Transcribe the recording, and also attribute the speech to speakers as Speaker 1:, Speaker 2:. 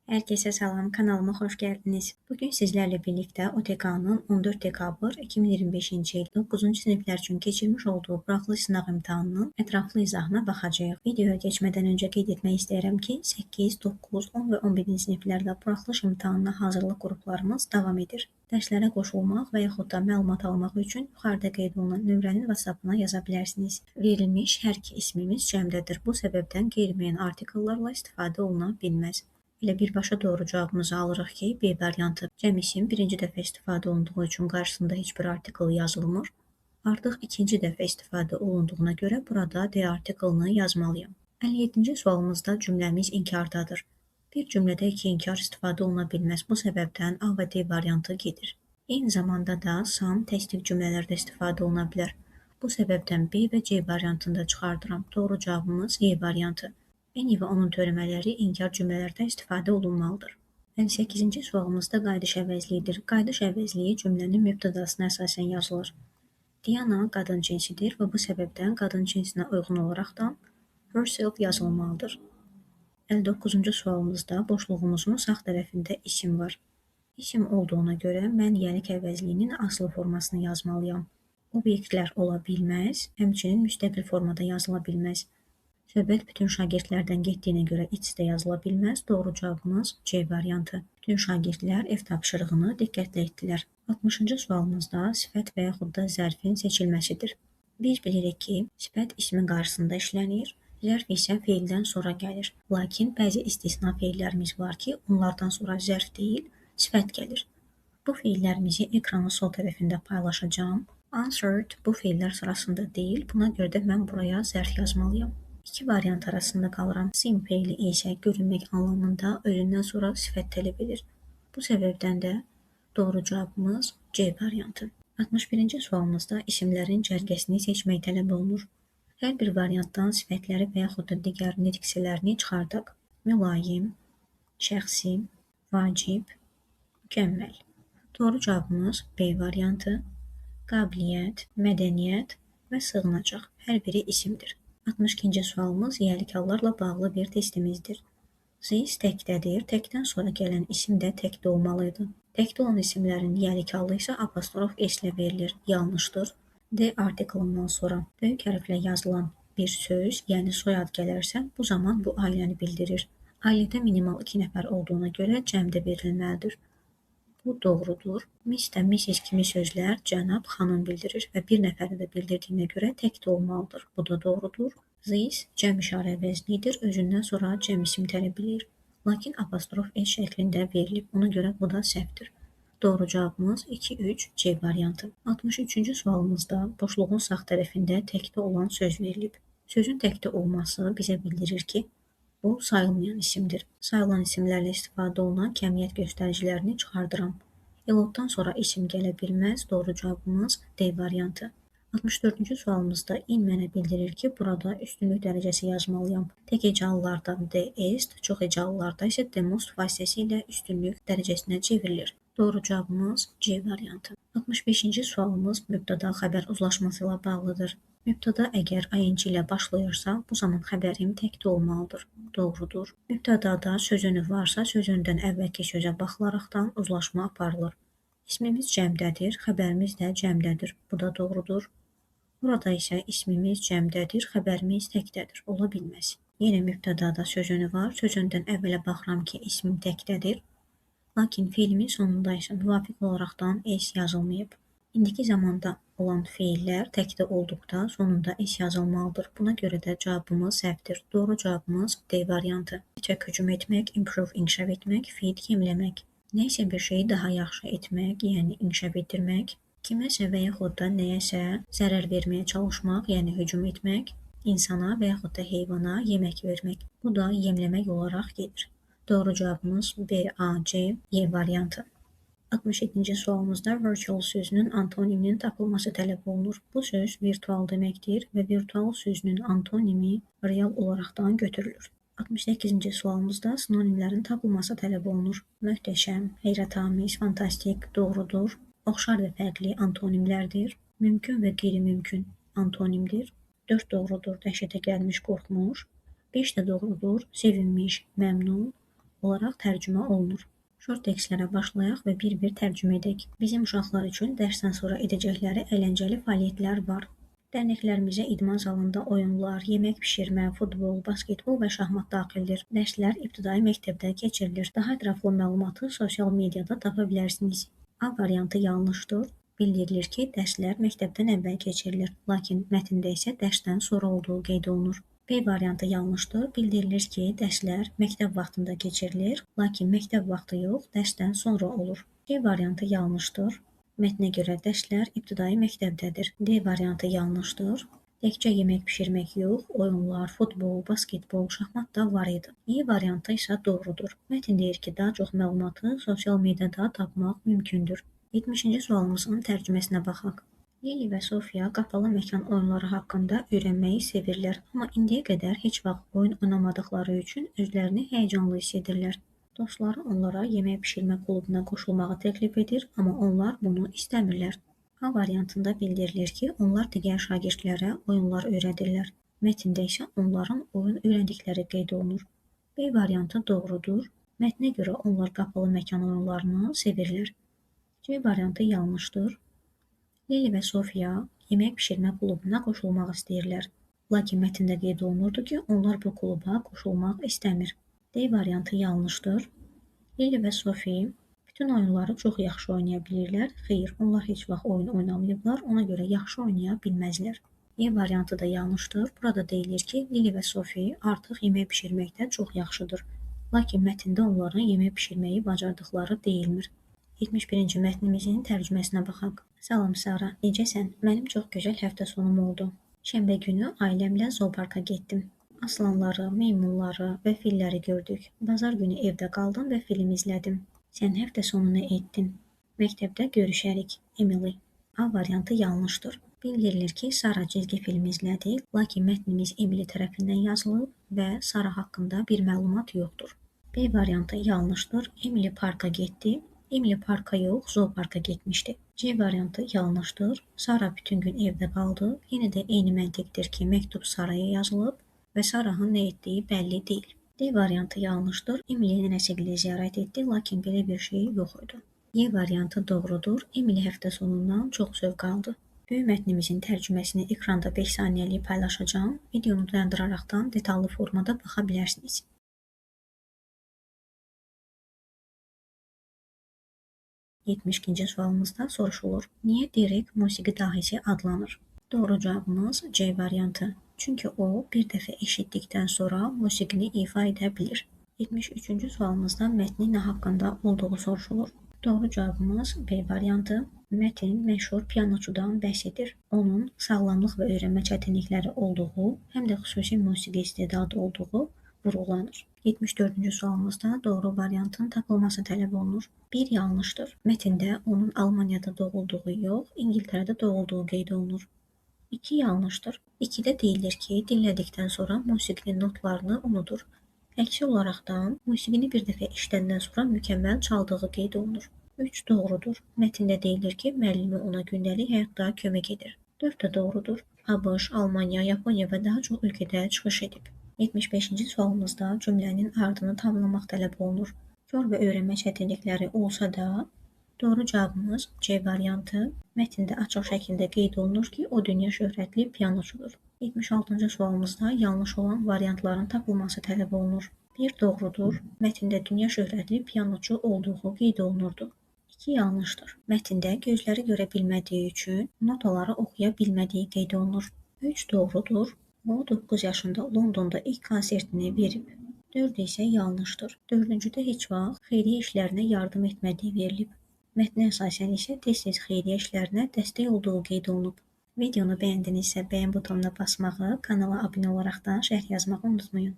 Speaker 1: Herkese salam, kanalıma hoş geldiniz. Bugün sizlerle birlikte OTK'nın 14 dekabr 2025-ci il 9-cu siniflər üçün keçirmiş olduğu buraxılış sınaq imtahanının ətraflı izahına baxacağıq. Videoya keçmədən öncə qeyd etmək istəyirəm ki, 8, 9, 10 və 11-ci siniflərdə buraxılış imtahanına hazırlıq qruplarımız davam edir. Dərslərə qoşulmaq və yaxud da məlumat almaq üçün yuxarıda qeyd olunan nömrənin WhatsApp-ına yaza bilərsiniz. Verilmiş hər iki ismimiz cəmdədir. Bu səbəbdən qeyri-müəyyən artikellarla istifadə oluna bilməz. Elə birbaşa doğru cavabımızı alırıq ki, B variantı cəm isim birinci dəfə istifadə olunduğu üçün qarşısında heç bir artikel yazılmır. Artıq ikinci dəfə istifadə olunduğuna görə burada D artikelini yazmalıyam. 57-ci sualımızda cümləmiz inkardadır. Bir cümlədə iki inkar istifadə oluna bilməz. Bu səbəbdən A və D variantı gedir. Eyni zamanda da some təsdiq cümlələrdə istifadə oluna bilər. Bu səbəbdən B və C variantını da çıxardıram. Doğru cavabımız E variantı. Any və onun törəmələri inkar cümlələrdə istifadə olunmalıdır. 58-ci sualımızda qayıdış əvəzliyidir. Qayıdış əvəzliyi cümlənin mübtədasına əsasən yazılır. Diana qadın cinsidir və bu səbəbdən qadın cinsinə uyğun olaraqdan herself yazılmalıdır. 59-cu sualımızda boşluğumuzun sağ tərəfində isim var. İsim olduğuna görə mən yəlik əvəzliyinin asılı formasını yazmalıyam. Obyektlər ola bilməz, həmçinin müstəqil formada yazıla bilməz. Söhbət bütün şagirdlərdən getdiyinə görə it's də yazıla bilməz. Doğru cavabımız C variantı. Bütün şagirdlər ev tapşırığını diqqətlə etdilər. 60-cı sualımızda sifət və yaxud da zərfin seçilməsidir. Biz bilirik ki, sifət ismin qarşısında işlənir, zərf isə feildən sonra gəlir. Lakin bəzi istisna feillərimiz var ki, onlardan sonra zərf deyil, sifət gəlir. Bu feillərimizi ekranın sol tərəfində paylaşacağam. Answered bu feillər sırasında deyil, buna görə də mən buraya zərf yazmalıyam. İki variant arasında qalıram. Seem feili isə görünmək anlamında özündən sonra sifət tələb edir. Bu səbəbdən də doğru cavabımız C variantı. 61-ci sualımızda isimlərin cərgəsini seçmək tələb olunur. Hər bir variantdan sifətləri və yaxud da digər nitq hissələrini çıxardaq. Mülayim, şəxsi, vacib, mükəmməl. Doğru cavabımız B variantı. Qabiliyyət, mədəniyyət və sığınacaq. Hər biri isimdir. 62-ci sualımız yiyəlik hallarla bağlı bir testimizdir. This təkdədir. Təkdən sonra gələn isim də təkdə olmalıydı. Təkdə olan isimlərin yiyəlik halı isə apostrof s ilə verilir. Yanlışdır. D artikelından sonra böyük hərflə yazılan bir söz, yəni soyad gələrsə, bu zaman bu ailəni bildirir. Ailədə minimal 2 nəfər olduğuna görə cəmdə verilməlidir. Bu doğrudur. Miss də Mrs. kimi sözlər cənab, xanım bildirir və bir nəfəri də bildirdiyinə görə təkdə olmalıdır. Bu da doğrudur. This cəm işarə əvəzliyidir. Özündən sonra cəm isim tələb edir. Lakin apostrof s şəklində verilib. Ona görə bu da səhvdir. Doğru cavabımız 2, 3, C variantı. 63-cü sualımızda boşluğun sağ tərəfində təkdə olan söz verilib. Sözün təkdə olması bizə bildirir ki, bu sayılmayan isimdir. Sayılan isimlərlə istifadə olunan kəmiyyət göstəricilərini çıxardıram. Elotdan sonra isim gələ bilməz. Doğru cavabımız D variantı. 64-cü sualımızda in mənə bildirir ki, burada üstünlük dərəcəsi yazmalıyam. Tək hecalılarda D est, çox hecalılarda isə D most vasitəsilə üstünlük dərəcəsinə çevrilir. Doğru cavabımız C variantı. 65-ci sualımız mübtəda xəbər uzlaşması ilə bağlıdır. Mübtəda əgər ing ilə başlayırsa, bu zaman xəbərim təkdə olmalıdır. Doğrudur. Mübtədada söz önü varsa, söz önündən əvvəlki sözə baxılaraqdan uzlaşma aparılır. İsmimiz cəmdədir, xəbərimiz də cəmdədir. Bu da doğrudur. Burada isə ismimiz cəmdədir, xəbərimiz təkdədir. Ola bilməz. Yenə mübtədada söz önü var. Söz önündən əvvələ baxıram ki, ismim təkdədir. Lakin feilimin sonunda isə müvafiq olaraqdan s yazılmayıb. İndiki zamanda olan feillər təkdə olduqda sonunda s yazılmalıdır. Buna görə də cavabımız səhvdir. Doğru cavabımız D variantı. Çək hücum etmək, improve inkişaf etmək, feed yemləmək. Nəysə bir şeyi daha yaxşı etmək, yəni inkişaf etdirmək, kiməsə və yaxud da nəyəsə zərər verməyə çalışmaq, yəni hücum etmək, insana və yaxud da heyvana yemək vermək. Bu da yemləmək olaraq gedir. Doğru cavabımız B, A, C, Y variantı. 67-ci sualımızda virtual sözünün antoniminin tapılması tələb olunur. Bu söz virtual deməkdir və virtual sözünün antonimi real olaraqdan götürülür. 68-ci sualımızda sinonimlərin tapılması tələb olunur. Möhtəşəm, heyrətamiz, fantastik doğrudur. Oxşar və fərqli antonimlərdir. Mümkün və qeyri-mümkün antonimdir. 4 doğrudur, dəhşətə gəlmiş, qorxmuş. 5 də doğrudur, sevinmiş, məmnun. olaraq tərcümə olunur. Short tekstlərə başlayaq və bir-bir tərcümə edək. Bizim uşaqlar üçün dərsdən sonra edəcəkləri əyləncəli fəaliyyətlər var. Dərnəklərimizə idman zalında oyunlar, yemək bişirmə, futbol, basketbol və şahmat daxildir. Dərslər ibtidai məktəbdə keçirilir. Daha ətraflı məlumatı sosial mediada tapa bilərsiniz. A variantı yanlışdır. Bildirilir ki, dərslər məktəbdən əvvəl keçirilir, lakin mətndə isə dərsdən sonra olduğu qeyd olunur. B variantı yanlışdır. Bildirilir ki, dərslər məktəb vaxtında keçirilir, lakin məktəb vaxtı yox, dərsdən sonra olur. C variantı yanlışdır. Mətnə görə dərslər ibtidai məktəbdədir. D variantı yanlışdır. Təkcə yemək bişirmək yox, oyunlar, futbol, basketbol, şahmat da var idi. E variantı isə doğrudur. Mətn deyir ki, daha çox məlumatı sosial mediada tapmaq mümkündür. 70-ci sualımızın tərcüməsinə baxaq. Lili və Sofiya qapalı məkan oyunları haqqında öyrənməyi sevirlər, amma indiyə qədər heç vaxt oyun oynamadıqları üçün özlərini həyəcanlı hiss edirlər. Dostları onlara yemək bişirmə klubuna qoşulmağı təklif edir, amma onlar bunu istəmirlər. A variantında bildirilir ki, onlar digər şagirdlərə oyunlar öyrədirlər. Mətndə isə onların oyun öyrəndikləri qeyd olunur. B variantı doğrudur. Mətnə görə onlar qapalı məkan oyunlarını sevirlər. C variantı yanlışdır. Lili və Sofiya yemək bişirmə klubuna qoşulmaq istəyirlər. Lakin mətndə qeyd olunurdu ki, onlar bu kluba qoşulmaq istəmir. D variantı yanlışdır. Lili və Sofi bütün oyunları çox yaxşı oynaya bilirlər. Xeyr, onlar heç vaxt oyun oynamayıblar, ona görə yaxşı oynaya bilməzlər. E variantı da yanlışdır. Burada deyilir ki, Lili və Sofi artıq yemək bişirməkdə çox yaxşıdır. Lakin mətndə onların yemək bişirməyi bacardıqları deyilmir. 71-ci mətnimizin tərcüməsinə baxaq. Salam Sara, necəsən? Mənim çox gözəl həftə sonum oldu. Şənbə günü ailəmlə zooparka getdim. Aslanları, meymunları və filləri gördük. Bazar günü evdə qaldım və film izlədim. Sən həftə sonu nə etdin? Məktəbdə görüşərik. Emily. A variantı yanlışdır. Bildirilir ki, Sara cizgi film izlədi, lakin mətnimiz Emily tərəfindən yazılıb və Sara haqqında bir məlumat yoxdur. B variantı yanlışdır. Emily parka getdi. Emily parka yox, zooparka getmişdi. C variantı yanlışdır. Sara bütün gün evdə qaldı. Yenə də eyni məntiqdir ki, məktub Saraya yazılıb və Sarahın nə etdiyi bəlli deyil. D variantı yanlışdır. Emily nənəsigili ziyarət etdi, lakin belə bir şey yox idi. E variantı doğrudur. Emily həftə sonundan çox zövq aldı. Böyük mətnimizin tərcüməsini ekranda 5 saniyəlik paylaşacağam. Videonu dayandıraraqdan detallı formada baxa bilərsiniz. 72-ci sualımızda soruşulur. Niyə Derek musiqi dahisi adlanır? Doğru cavabımız C variantı. Çünki o, bir dəfə eşitdikdən sonra musiqini ifa edə bilir. 73-cü sualımızda mətnin nə haqqında olduğu soruşulur. Doğru cavabımız B variantı. Mətn məşhur pianoçudan bəhs edir. Onun sağlamlıq və öyrənmə çətinlikləri olduğu, həm də xüsusi musiqi istedadı olduğu vurğulanır. 74-cü sualımızda doğru variantın tapılması tələb olunur. Bir yanlışdır. Mətndə onun Almaniyada doğulduğu yox, İngiltərədə doğulduğu qeyd olunur. 2 yanlışdır. 2-də deyilir ki, dinlədikdən sonra musiqinin notlarını unudur. Əksi olaraqdan musiqini bir dəfə eşidəndən sonra mükəmməl çaldığı qeyd olunur. 3 doğrudur. Mətndə deyilir ki, müəllimi ona gündəlik həyatda kömək edir. 4 də doğrudur. ABŞ, Almaniya, Yaponiya və daha çox ölkədə çıxış edib. 75-ci sualımızda cümlənin ardını tamamlamaq tələb olunur. Kör və öyrənmə çətinlikləri olsa da, doğru cavabımız C variantı. Mətndə açıq şəkildə qeyd olunur ki, o dünya şöhrətli pianoçudur. 76-cı sualımızda yanlış olan variantların tapılması tələb olunur. 1 doğrudur. Mətndə dünya şöhrətli pianoçu olduğu qeyd olunurdu. 2 yanlışdır. Mətndə gözləri görə bilmədiyi üçün notaları oxuya bilmədiyi qeyd olunur. 3 doğrudur. O 9 yaşında Londonda ilk konsertini verib. 4 isə yanlışdır. 4-cüdə heç vaxt xeyriyyə işlərinə yardım etmədiyi verilib. Mətnə əsasən isə tez-tez xeyriyyə işlərinə dəstək olduğu qeyd olunub. Videonu bəyəndinizsə bəyən butonuna basmağı, kanala abunə olaraqdan şərh yazmağı unutmayın.